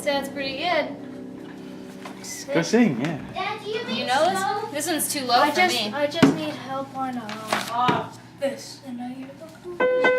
Sounds pretty good. Go sing, yeah. Dad, do you make You know this snow? one? This one's too low I for just me. I just need help on this and I hear the